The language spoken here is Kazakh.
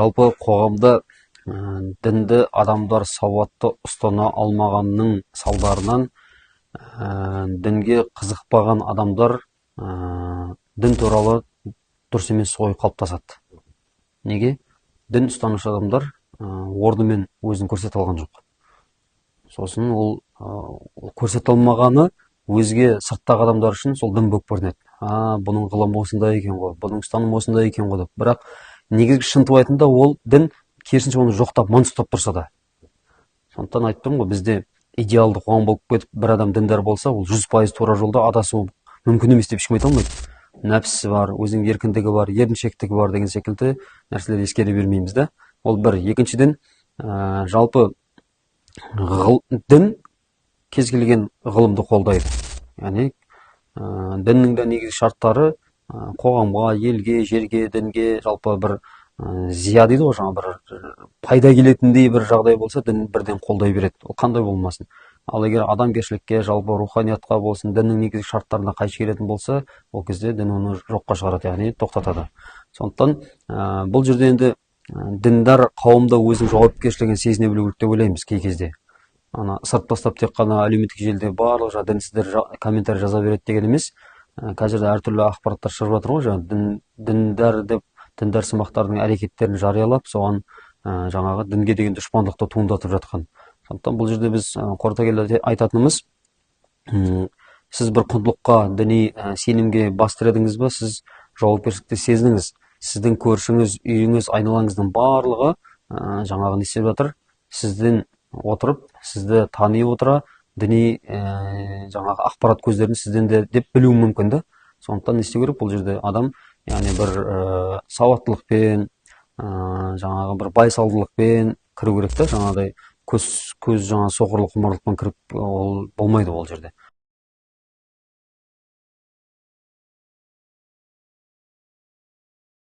Жалпы қоғамда дінді адамдар сауатты ұстана алмағанның салдарынан дінге қызықпаған адамдар дін туралы дұрыс емес ой қалыптасады. Неге? Дін ұстанушы адамдар орнымен өзін көрсете алған жоқ. Сосын ол көрсете алмағаны өзге сырттағы адамдар үшін сол дін болып көрінеді. А, бұның ғылымы осындай екен ғой, бұның ұстанымы осындай екен ғой деп. Бірақ негізгі шынтуайтында ол дін керісінше оны жоқтап, мансұқтап тұрса да. Сондықтан айтып тұрмын ғой, бізде идеалды қоғам болып кетіп, бір адам діндар болса, ол 100% тура жолда адасуы мүмкін емес деп ешкім айта алмайды. Нәпсісі бар, өзінің еркіндігі бар, еріншектігі бар деген секілді нәрселерді ескере бермейміз да. Ол бір. Екіншіден, жалпы дін кез келген ғылымды қолдайды. Яғни діннің де негізгі шарттары қоғамға, елге, жерге, дінге жалпы бір зия дейді ғой, жаңа бір пайда келетіндей бір жағдай болса, дін бірден қолдай береді, ол қандай болмасын. Ал егер адамгершілікке, жалпы руханиятқа болсын, діннің негізгі шарттарына қайшы келетін болса, ол кезде дін оны жоққа шығарады, яғни тоқтатады. Сондықтан бұл жерде енді діндар қауым да өзінің жауапкершілігін сезіне білу керек деп ойлаймыз. Кей кезде ана ысырып тастап, тек қана әлеуметтік желіде барлық жаңағы дінсіздер комментарий жаза береді деген емес. Қазір әртүрлі ақпараттар шығып жатыр ғой, жаңағы діндар деп, діндар сымақтардың әрекеттерін жариялап, соған жаңағы дінге деген дұшпандықты туындатып жатқан. Сондықтан бұл жерде біз қорыта келе айтатынымыз, сіз бір құндылыққа, діни сенімге бас тіредіңіз ба, сіз жауапкершілікті сезініңіз. Сіздің көршіңіз, үйіңіз, айналаңыздың барлығы жаңағы не істеп жатыр, сізден отырып, сізді тани отыра, діни жаңағы ақпарат көздерін сізден де деп білуі мүмкін да. Сондықтан не істеу керек бұл жерде адам? Яғни бір сауаттылықпен, жаңағы бір байсалдылықпен кіру керек та. Жаңағыдай көз жаңағы соқырлық, құмарлықпен кіріп, ол болмайды ол жерде.